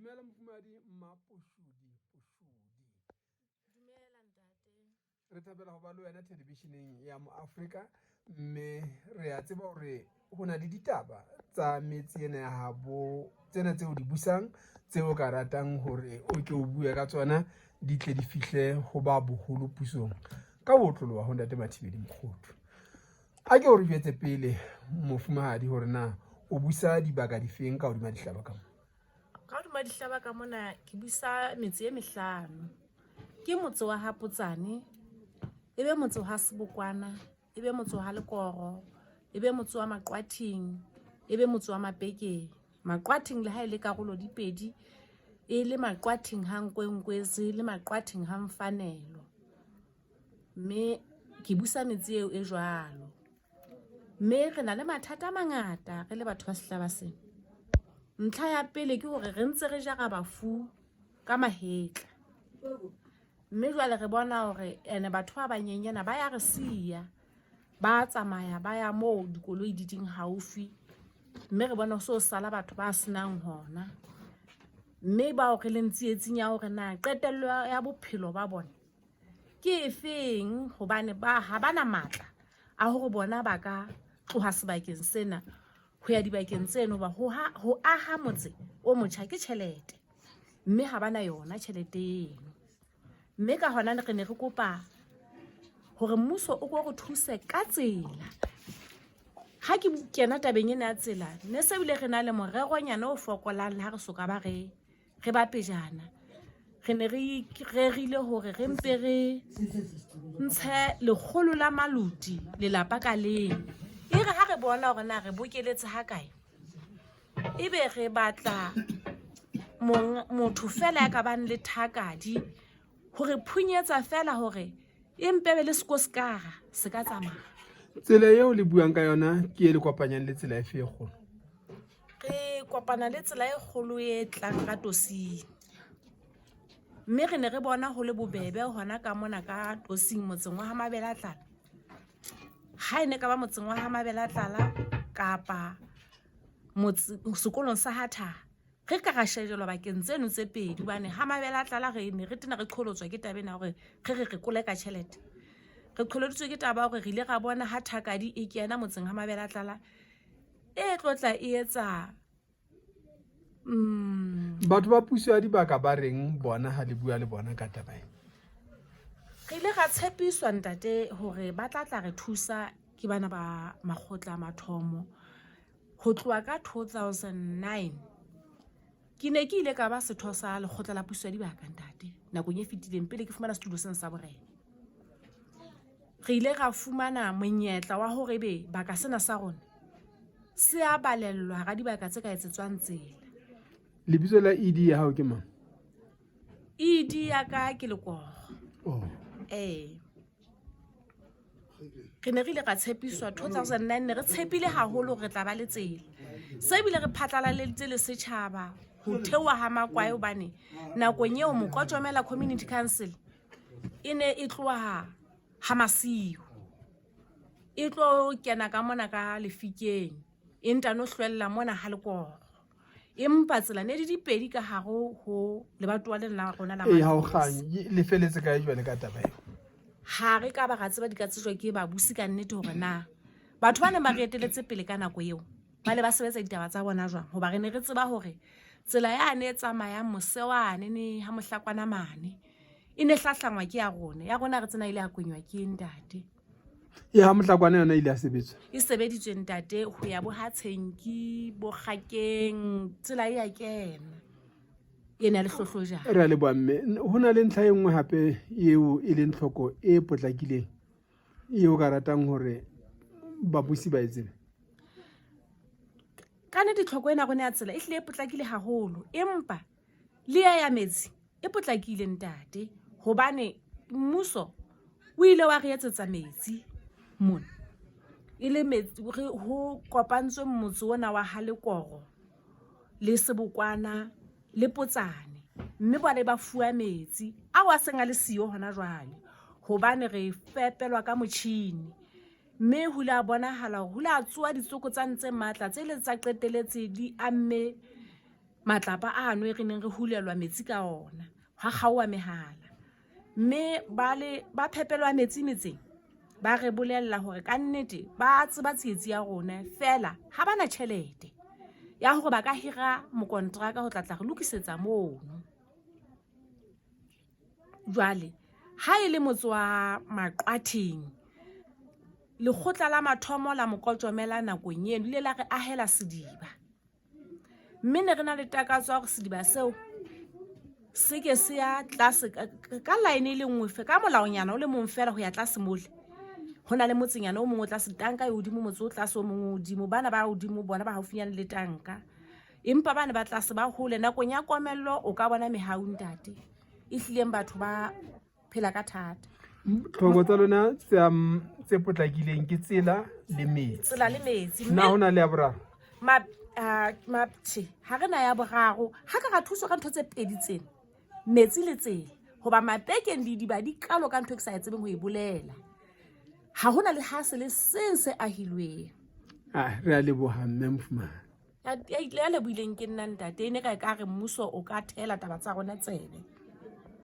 Dumela mofumahadi Mmaposhodi Poshodi. Dumela ntate. Re thabela ho ba le wena thelevisheneng ya Moafrika mme re a tseba hore ho na le ditaba tsa metse ena ya habo tsena tseo di busang tseo ka ratang hore o ke o bue ka tsona di tle di fihle ho ba boholo pusong ka ho otloloha ho ntate Mathibeli Mokgothu. A ke o re jwetse pele mofumahadi hore na o busa dibaka difeng ka hodima dihlaba ka mo. Ka hodima dihlaba ka mona ke busa metse e mehlano. Ke motse wa ha Potsane, e be motse wa Sebokwana, e be motse wa Lekoro, e be motse wa Maqwathing, e be motse wa Mapekeng. Maqwathing le ha e le karolo di pedi, e le Maqwathing ha Nkwenkwezi le Maqwathing ha Mfanelo. Mme ke busa metse eo e jwalo. Mme re na le mathata a mangata re le batho ba sehlaba sena. Ntlha ya pele ke hore re ntse re jara bafu ka mahetla. Mme jwale re bona hore ene batho ba banyenyana ba ya re siya, ba tsamaya ba ya moo dikoloi di ding haufi. Mme re bona ho so sala batho ba senang hona. Mme bao re leng tsietsing ya hore na qetello ya bophelo ba bona ke efeng hobane ba ha bana matla a hore bona ba ka tloha sebakeng sena ho ya dibakeng tseno ba ho ho aha motse o motjha ke tjhelete mme ha bana yona tjhelete eno. Mme ka hona re ne re kopa hore mmuso o ko re thuse ka tsela. Ha ke kena tabeng ena ya tsela ne se bile re na le moreronyana o fokolang le ha re soka ba re re ba pejana. Re ne re rerile hore re mpe re ntshe lekgolo la maluti lelapa ka leng. E re ha re bona hore na re bokeletse ha kae, ebe re batla motho fela ya ka bang le thakadi hore phunyetsa fela hore e mpe be le sekosekara se ka tsamaya. Tsela eo le buang ka yona ke e le kopanyang le tsela efe e kgolo? Re kopana le tsela e kgolo e tlang ka Tosing. Mme re ne re bona ho le bobebe hona ka mona ka Tosing motseng wa ha Mabelatlala. Ha e ne ka ba motseng wa ha Mabelatlala kapa sekolong sa ha Thaha, re ka ra shejelwa bakeng tseno tse pedi hobane ha Mabelatlala re ne re tena re qholotswa ke taba ena hore re re re koleka tjhelete. Re qholoditswe ke taba ya hore re ile ra bona ha thakadi e kena motseng ha Mabelatlala e tlo tla e etsa Batho ba puso ya dibaka ba reng bona ha le bua le bona ka taba ena? Re ile ra tshepiswa ntate hore ba tla tla re thusa ke bana ba makgotla a mathomo ho tloha ka 2009. Ke ne ke ile ka ba setho sa lekgotla la puso ya dibaka ntate nakong e fetileng pele ke fumana setulo sena sa borena. Re ile ra fumana monyetla wa hore ebe baka sena sa rona se a balellwa hara dibaka tse ka etsetswang tsela. Lebitso la ED ya hao ke mang? ED ya ka ke Lekoro. Oh. Ee. Re ne re ile ra tshepiswa 2009, ne re tshepile haholo hore re tla ba le tsela. Se bile re phatlalaleditse le setjhaba ho theoha ha Makwae hobane nakong eo Mokotjomela Community Council e ne e tloha ha Masiu. E tlo kena ka mona ka Lefikeng, e ntano hlwella mona ha Lekoro. Empa tsela ne di dipedi ka hare ho lebatowa lena la rona la Ee, ha o kganye. Le feletse kae jwale ka taba eo? Ha re ka ba ra tseba di ka tsejwa ke babusi ka nnete hore na batho ba neng ba re eteletse pele ka nako eo ba ne ba sebetsa ditaba tsa bona jwang, hoba re ne re tseba hore tsela yane e tsamayang mose wane ne ha Mohlakwana mane e ne hlahlangwa ke ya rona. Ya rona re tsena ile ya kwenywa ke ntate. E ha Mohlakwana yona ile ya sebetswa? E sebeditswe ntate ho ya bo ha Tshenki, bo Kgakeng, tsela e ya kena. Ena le hlohlojana. Re a leboha mme. Ho na le ntlha e nngwe hape eo e leng tlhoko e potlakileng eo ka ratang hore babusi ba e tsebe? Ka nnete tlhoko ena rona ya tsela e hlile e potlakile haholo, empa le ya ya metsi e potlakile ntate hobane mmuso o ile wa re etsetsa metsi mona e le metsi ho kopantswe motse ona wa ha Lekoro le Sebokwana le Potsane, mme bone ba fuwa metsi ao a seng a le siyo hona jwale hobane re fepelwa ka motjhini. Mme ho ile a bonahala hore ho ile a tsoha ditsoko tsane tse matla tse ileng tsa qeteletse di amme Matlapa ano e re neng re hulelwa metsi ka ona, hwa kgaoha mehala. Mme ba le ba phepelwa metsi metseng ba re bolella hore kannete ba tseba tsietsi ya rona, feela ha ba na tjhelete ya hore ba ka hira mokonteraka ho tla tla re lokisetsa mono. Jwale ha e le motse wa Maqwatheng, lekgotla la mathomo la Mokotjomela nakong eno le ile la re ahela sediba. Mme ne re na le takatso ya hore sediba seo se ke se ya tlase ka line e le nngwe fe ka molaonyana o le mong fela ho ya tlase mole. Ho na le motsenyana o mongwe o tlase, tanka e hodimo, motse o tlase o mongwe o hodimo. Bana ba hodimo bona ba haufinyane le tanka, empa bana ba tlase ba hole. Nakong ya komello o ka bona mehau ntate, e hlileng batho ba phela ka thata. Tlhoko tsa lona tse potlakileng ke tsela le metsi. Tsela le metsi. Na ho na le ya boraro? Tjhe, ha re na ya boraro. Ha ka ra thuswa ka ntho tse pedi tsena, metsi le tsela. Hoba Mapekeng le diba di kalo ka ntho e ke sa e tsebeng ho e bolela. Ha hona le ha se le seng se ahilweng. Re a leboha mme Mofumahadi. Ya lebohileng ke nna ntate, e ne ka e ka re mmuso o ka thela taba tsa rona tsebe.